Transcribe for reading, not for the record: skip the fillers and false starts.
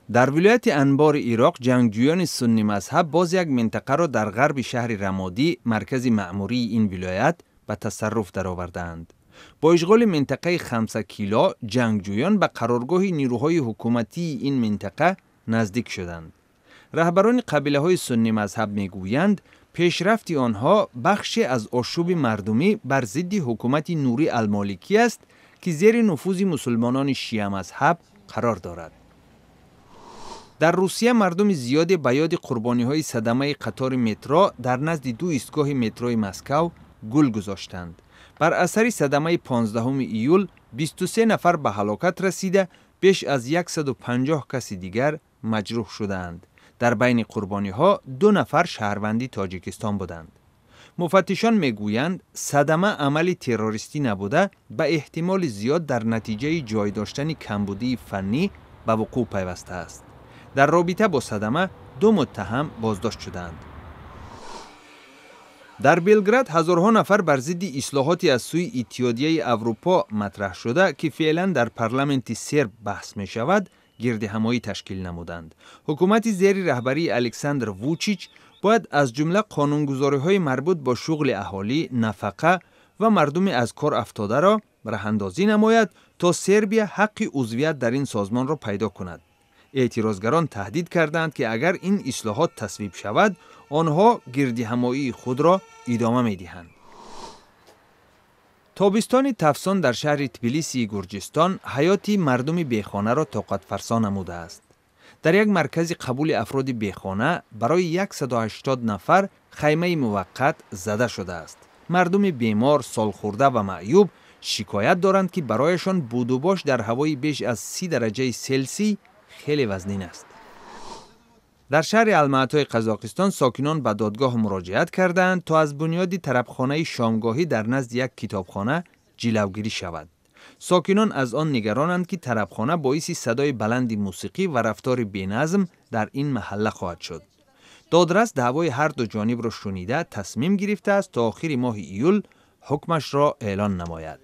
Дар вилояти Анбори Ироқ ҷангҷӯёни суннӣ-мазҳаб боз як минтақаро дар ғарби шаҳри Рамодӣ, маркази маъмурии ин вилоят, ба тасарруф даровардаанд. Бо ишғоли минтақаи Хамса Кило ҷангҷӯён ба қароргоҳи нирӯҳои ҳукуматии ин минтақа наздик шуданд. Раҳбарони қабилаҳои суннӣ-мазҳаб мегӯянд, пешрафти онҳо бахше аз ошӯби мардумӣ бар зидди ҳукумати Нурӣ Алмоликӣ аст, ки зери нуфузи мусулмонони шиамазҳаб қарор дорад. Дар Русия мардуми зиёде ба ёди қурбониҳои садамаи қатори метро дар назди ду истгоҳи метрои Москав гул гузоштанд. Бар асари садамаи 15 июл 23 нафар ба ҳалокат расида, беш аз 150 каси дигар маҷрӯҳ шудаанд. Дар байни қурбониҳо ду нафар шаҳрванди Тоҷикистон буданд. Муфаттишон мегӯянд, садама амали террористӣ набуда, ба эҳтимоли зиёд дар натиҷаи ҷой доштани камбудии фаннӣ ба вуқӯъ пайвастааст. Дар робита бо садама ду муттаҳам боздошт шуданд. Дар Белград ҳазорҳо нафар бар зидди ислоҳоти аз сӯи Иттиҳодияи Аврупо матраҳ шуда, ки феълан дар парламенти серб баҳс мешавад, гирдиҳамоӣ ташкил намуданд. Ҳукумати зери раҳбарии Александр Вучич бояд аз ҷумла қонунгузориҳои марбут бо шуғли аҳолӣ, нафақа ва мардуми аз кор афтодаро раҳандозӣ намояд, то Сербия ҳаққи узвият дар ин созмонро пайдо кунад. Эътирозгарон таҳдид карданд, ки агар ин ислоҳот тасвиб шавад, онҳо гирдиҳамоии худро идома медиҳанд. Тобистони тафсон дар шаҳри Тбилисии Гурҷистон ҳаёти мардуми бехонаро тоқатфарсо намудааст. Дар як маркази қабули афроди бехона барои 180 нафар хаймаи муваққат зада шудааст. Мардуми бемор, солхӯрда ва маъюб шикоят доранд, ки барояшон будубош дар ҳавои беш аз 30 дараҷаи селсий хеле вазнин аст. Дар шаҳри Алмаатои Қазоқистон сокинон ба додгоҳ муроҷиат кардаанд, то аз бунёди тарабхонаи шомгоҳӣ дар назди як китобхона ҷилавгирӣ шавад. Сокинон аз он нигаронанд, ки тарабхона боиси садои баланди мусиқӣ ва рафтори беназм дар ин маҳалла хоҳад шуд. Додрас даъвои ҳар ду ҷонибро шунида, тасмим гирифтааст, то охири моҳи июл ҳукмашро эълон намояд.